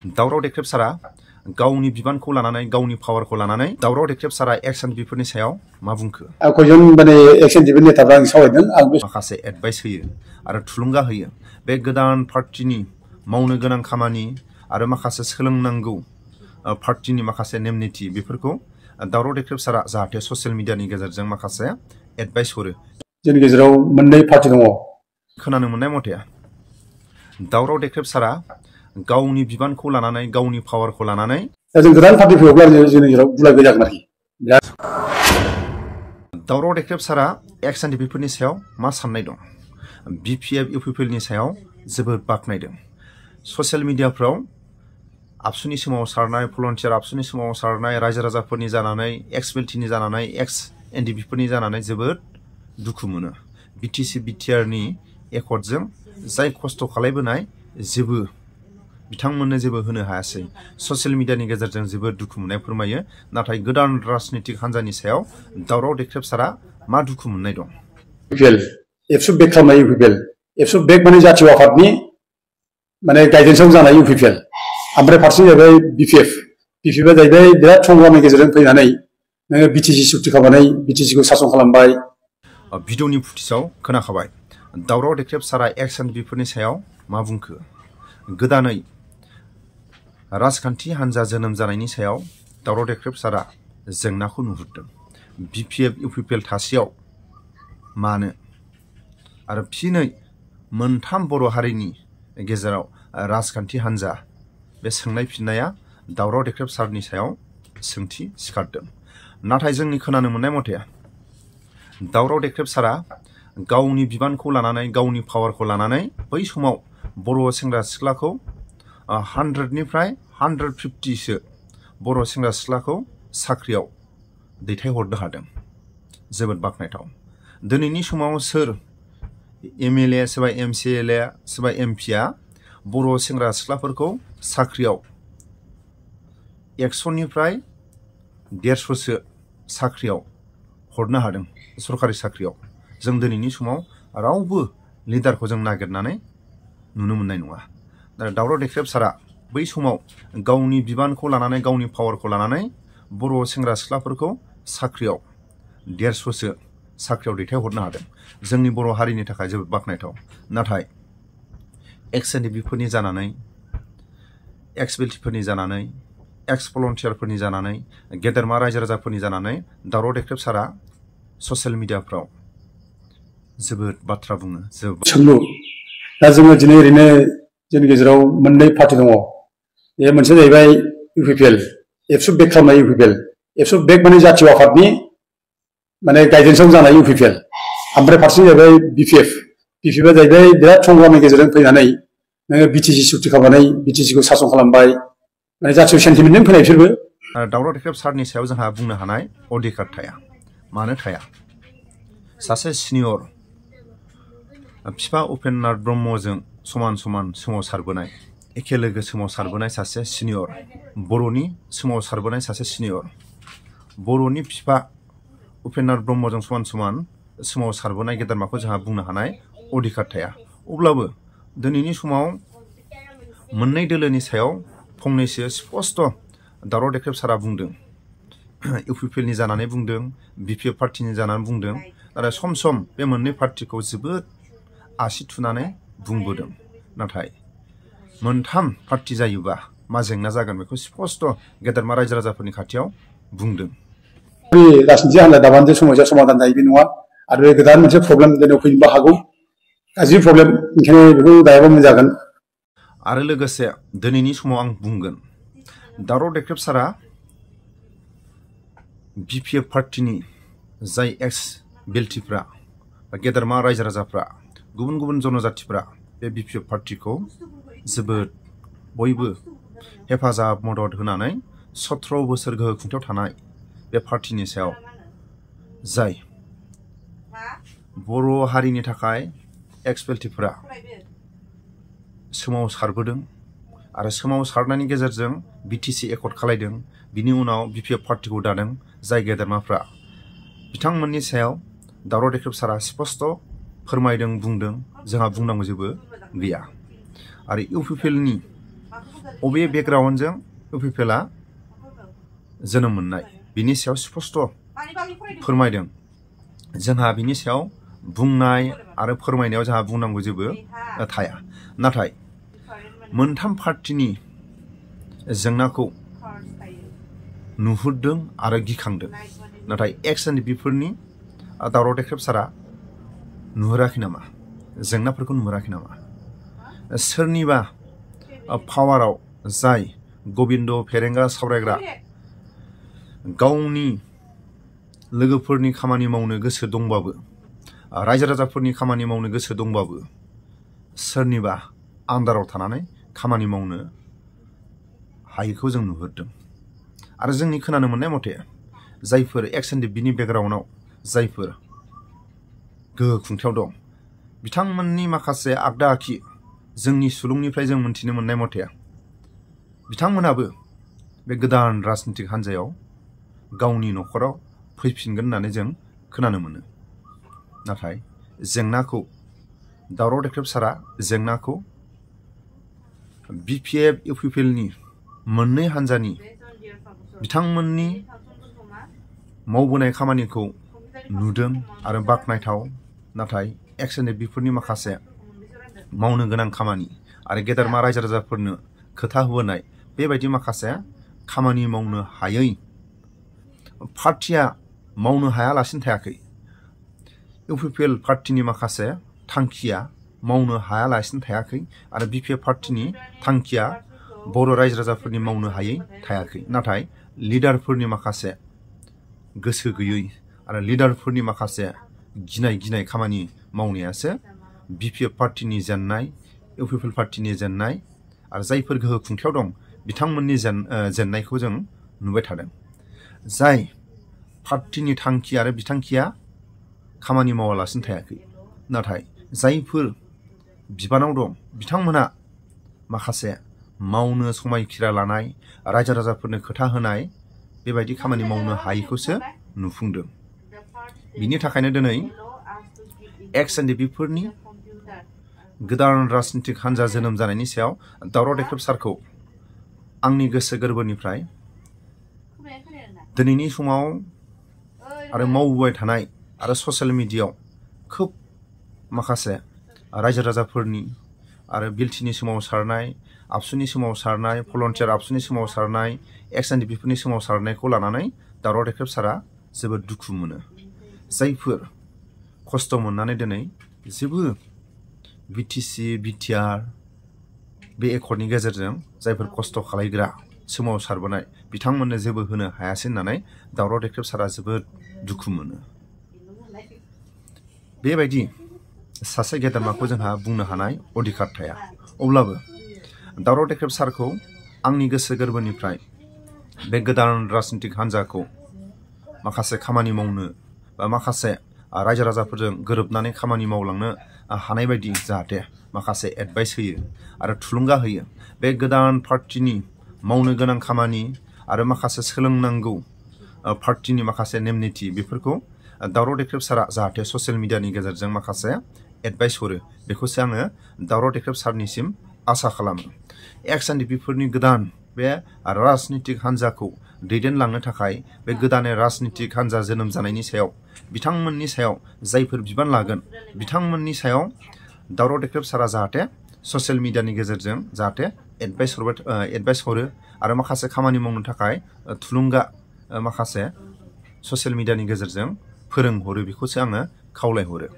दावराव देख्रेब सारा गावनि बिबानखौ लानानै गावनि पावारखौ लानानै दावराव देख्रेब सारा एक्सएनडिपिफोरनि सायाव मा बुंखो? खयजन माने एक्सएनडिपि नेताफ्रा आं सावरायदों आं माखासे एडभाइस होयो आरो थुलुंगा होयो बे गोदान पार्टिनि मावनो गोनां खामानि आरो माखासे सोलोंनांगौ पार्टिनि माखासे नेम निथि बेफोरखौ दावराव देख्रेब सारा जाहाथे ससियेल मिडियानि गेजेरजों माखासे एडभाइस हरो। जोंनि गेजेराव मोननै पार्टि दङ। खोनानो मोननाय मथे दावराव देख्रेब सारा गावनि बिबानखौ लानानै गावनि पावारखौ लानानै जों गोदान पार्टि फैयोब्ला जोंनि गेजेराव गुलाय गुजाय जागोन आरोखि। दावराव देख्रेब सारा एक्सएनडिपिफोरनि सायाव मा साननाय दं? बिपिएफ इउपिपिएलनि सायाव जोबोद बाख्नायदों। ससियेल मिडियाफ्राव आबसुनि सोमावसारनाय भलन्टियार आबसुनि सोमावसारनाय रायजो राजाफोरनि जानानै एक्स बेल्टिनि जानानै एक्स एनडिपिफोरनि जानानै जोबोद दुखु मोनो। बिटिसि बिटिआरनि एकर्डजों जाय खस्थ' खालायबोनाय जेबो बिथांमोननो जेबो होनो हायासै। ससियेल मिडियानि गेजेरजों जोबोद दुखु मोननाय फोरमायो। नाथाय गोदान राजनितिक हान्जानि सायाव दावराव देख्रेब सारा मा दुखु मोननाय दं? एबसु बेक खालामनाय इउपिपिएल एबसु बेक माने जातीय आफादनि माने गाइडेन्सआव जानाय इउपिपिएल ओमफ्राय फारसे जाहैबाय बिपिएफआ जाहैबाय बिराद संग्रामनि गेजेरजों फैनानै नोङो बिटिसि सुक्ति खालामनानै बिटिसिखौ सासन खालामबाय। भिडिअनि फुटेजाव खोनाखाबाय दावराव देख्रेब सारा एक्सएनडिपिफोरनि सायाव मा बुंखो? गोदानै राजखान्थि हान्जा जोनोम जानायनि सायाव दावराव देख्रेब सारा जेंनाखौ नुहुरदों। बिपिएफ इउपिपिएल थासेयाव मानो? आरो फिनै मोनथाम बर' हारिनि गेजेराव राजखान्थि हान्जा बे सोंनाय फिननाया दावराव देख्रेब सारनि सायाव सोंथि सिखारदों। नाथाय जोंनि खोनानो मोननाय मथे दावराव देख्रेब सारा गावनि बिबानखौ लानानै गावनि पावारखौ लानानै बै समाव बर' सेंग्रा सिख्लाखौ 100निफ्राय 150सो बर' सेंग्रा सिख्लाखौ साख्रियाव दैथायहरनो हादों। जोबोद बाख्नायथाव। दिनैनि समाव सोर एमएलए सोरबा एमसिएलए सोरबा एमपिआ बर' सेंग्रा सिख्लाफोरखौ साख्रियाव 100निफ्राय 150सो साख्रियाव हरनो हादों सरकारि साख्रियाव। जों दिनैनि समाव रावबो लिडारखौ जों नागिरनानै नुनो मोननाय नङा। दावराव देख्रेब सारा बै समाव गावनि बिबानखौ लानानै गावनि पावारखौ लानानै बर' सेंग्रा सिख्लाफोरखौ साख्रियाव 150सो साख्रियाव दैथायहरनो हादों। जोंनि बर' हारिनि थाखाय जोबोद बाख्नायथाव। नाथाय एक्सएनडिपिफोरनि जानानै एक्स बेल्टिफोरनि जानानै एक्स भलन्टियारफोरनि जानानै गेदेरमा रायजो राजाफोरनि जानानै दावराव देख्रेब सारा ससियेल मिडियाफ्राव जोबोद बाथ्रा बुङो। सोंलु दा जोङो दिनै ओरैनो जोंनि गेजेराव मोननै पार्टि दङ। बे मोनसे जाहैबाय इउपिपिएल एबसु बेक खालामनाय इउपिपिएल एबसु बेक माने जातीय आफादनि माने गाइडेन्सआव जानाय इउपिपिएल ओमफ्राय फारसे जाहैबाय बिपिएफआ जाहैबाय बिराद संग्रामनि गेजेरजों फैनानै नोङो बिटिसि सुक्ति खालामनानै बिटिसिखौ सासन खालामबाय माने जातीय सेन्टिमेन्टजों फैनाय बिसोरबो। दावराव देख्रेब सारनि सायाव जोंहा बुंनो हानाय अधिकार थाया। मानो थाया? सासे सिनियर बिफा उपेन्द्रनाथ ब्रह्मजों समान समान सोमावसारबोनाय एखे लोगो सोमावसारबोनाय सासे सिनियर बर'नि सोमावसारबोनाय सासे सिनियर बर'नि बिफा उपेन्द्रनाथ ब्रह्मजों समान समान सोमावसारबोनाय गेदेरमाखौ जोंहा बुंनो हानाय अधिकार थाया। अब्लाबो दिनैनि समाव मोननै दोलोनि सायाव फंनैसो स्पष्ट दावराव देख्रेब सारा बुंदों। इउपिपिएलनि जानानै बुंदों, बिपिएफ पार्टिनि जानानै बुंदों। नाथाय सम सम बे मोननै पार्टिखौ जोबोद आसि थुनानै बुंबोदों। नाथाय मोनथाम पार्टि जायोबा मा जेंना जागोन बेखौ स्पष्ट गेदेरमा रायजो राजाफोरनि खाथियाव बुंदों। राजनिति हान्जा दाबानो समस्या समाधान जायो बे नङा आरो बे गोदान मोनसे प्रब्लेम जेनेबा फैनोबो हागौ गाज्रि प्रब्लेम ओंखायनो बेखौ दायाबा मोजां जागोन। आरो लोगोसे दिनैनि समाव आं बुंगोन दावराव देख्रेब सारा बिपिएफ पार्टिनि जाय एक्स बेल्टिफ्रा गेदेरमा रायजो राजाफ्रा गुबुन गुबुन जनजातिफ्रा बे बिपिएफ पार्टिखौ जोबोद बयबो हेफाजाब मदद होनानै 17 बोसोर गोहो खुंथायाव थानाय बे पार्टिनि सायाव जाय बर' हारिनि थाखाय एक्स बेल्टिफ्रा सोमावसारबोदों आरो सोमावसारनायनि गेजेरजों बिटिसि एकर्ड खालायदों। बिनि उनाव बिपिएफ पार्टिखौ दादों जाय गेदेरमाफ्रा बिथांमोननि सायाव दावराव देख्रेब सारा स्पष्ट फोरमायदों बुंदों। जोंहा बुंनांगौ जेबो गैया। आरो इउपिपिएलनि अबे बेकग्राउन्डजों इउपिपिएलआ जोनोम मोननाय बिनि सायाव स्पष्ट फोरमायदों। जोंहा बिनि सायाव बुंनाय आरो फोरमायनायाव जोंहा बुंनांगौ जेबो थाया। नाथाय मोनथाम पार्टिनि जेंनाखौ नुहुरदों आरो गिखांदों। नाथाय XNDP-फोरनि दावराव देख्रेब सारा नुहुराखै नामा? जेंनाफोरखौ नुहुराखै नामा? सोरनिबा पावाराव जाय गबिन्द फेरेंगा सावरायग्रा गावनि लोगोफोरनि खामानि मावनो गोसो दंबाबो, रायजो राजाफोरनि खामानि मावनो गोसो दंबाबो, सोरनिबा आन्दाराव थानानै खामानि मावनो हायैखौ जों नुहुरदों। आरो जोंनि खोनानो मोननाय मथे जायफोर XNDP-नि बेकग्राउन्डआव जायफोर गोहो खुंथायाव दं, बिथांमोननि माखासे आगदा आखि जोंनि सुलुंनिफ्राय जों मोनथिनो मोननाय मथे बिथांमोनाबो बे गोदान राजनितिक हान्जायाव गावनि न'खराव फैफिनगोन होननानै जों खोनानो मोनो। नाथाय जेंनाखौ दावराव देख्रेब सारा जेंनाखौ BPF इउपिपिएलनि मोननै हान्जानि बिथांमोननि मावबोनाय खामानिखौ नुदों आरो बाख्नायथाव। नाथाय XNDP-फोरनि माखासे मावनो गोनां खामानि आरो गेदेरमा रायजो राजाफोरनो खोथा होबोनाय बेबायदि माखासे खामानि मावनो हायै पार्टिया मावनो हायालासिनो थायाखै। इउपिपिएल पार्टिनि माखासे थांखिया मावनो हायालासिनो थायाखै आरो BPF पार्टिनि थांखिया बर' रायजो राजाफोरनि मावनो हायै थायाखै। नाथाय लिडारफोरनि माखासे गोसो गैयै आरो लिडारफोरनि माखासे गिनाय खामानि मावनायासो BPF पार्टिनि जेननाय, इउपिपिएल पार्टिनि जेननाय आरो जायफोर गोहो खुंथायाव दं बिथांमोननि जेननायखौ जों नुबाय थादों। जाय पार्टिनि थांखि आरो बिथांखिया खामानि मावालासिनो थायाखै। नाथाय जायफोर बिबानाव दं बिथांमोना माखासे मावनो समायखिरा लानाय, रायजो राजाफोरनो खोथा होनाय बेबायदि खामानि मावनो हायैखौसो नुफुंदों। बिनि थाखायनो दिनै XNDP-फोरनि गोदान राजनितिक हान्जा जोनोम जानायनि सायाव दावराव देख्रेब सारखौ आंनि गोसो गोरबोनिफ्राय दिनैनि समाव आरो मावबोबाय थानाय आरो ससियेल मिडियायाव खोब माखासे रायजो राजाफोरनि आरो बिएलटिनि सोमावसारनाय, आबसुनि सोमावसारनाय, भलन्टियार आबसुनि सोमावसारनाय, XNDP-फोरनि सोमावसारनायखौ लानानै दावराव देख्रेब सारा जोबोद दुखु मोनो। जायफोर खस्थ' मोननानै दिनै जेबो BTC, BTR बे एकर्डनि गेजेरजों जायफोर खस्थ' खालायग्रा सोमावसारबोनाय बिथांमोननो जेबो होनो हायासै होननानै दावराव देख्रेब सारा जोबोद दुखु मोनो। बेबायदि सासे गेदेमाखौ जोंहा बुंनो हानाय अधिकार थाया। अब्लाबो दावराव देख्रेब सारखौ आंनि गोसो गोरबोनिफ्राय बे गोदान राजनितिक हान्जाखौ माखासे खामानि मावनो बा माखासे रायजो राजाफोरजों गोरोबनानै खामानि मावलांनो हानाय बायदि जाहाथे माखासे एडभाइस होयो आरो थुलुंगा होयो। बे गोदान पार्टिनि मावनो गोनां खामानि आरो माखासे सोलोंनांगौ पार्टिनि माखासे नेम निथि बेफोरखौ दावराव देख्रेब सारा जाहाथे ससियेल मिडियानि गेजेरजों माखासे एडभाइस हरो बेखौसो आङो दावराव देख्रेब सारनिसिम आसा खालामो। XNDP-फोरनि गोदान बे राजनितिक हान्जाखौ दैदेनलांनो थाखाय बे गोदान राजनितिक हान्जा जोनोम जानायनि सायाव बिथांमोननि सायाव जायफोर बिबान लागोन बिथांमोननि सायाव दावराव देख्रेब सारा जाहाथे ससियेल मिडियानि गेजेरजों जाहाथे एडभाइस हरो आरो माखासे खामानि मावनो थाखाय थुलुंगा माखासे ससियेल मिडियानि गेजेरजों फोरोंहरो बेखौसो आङो खावलायहरो।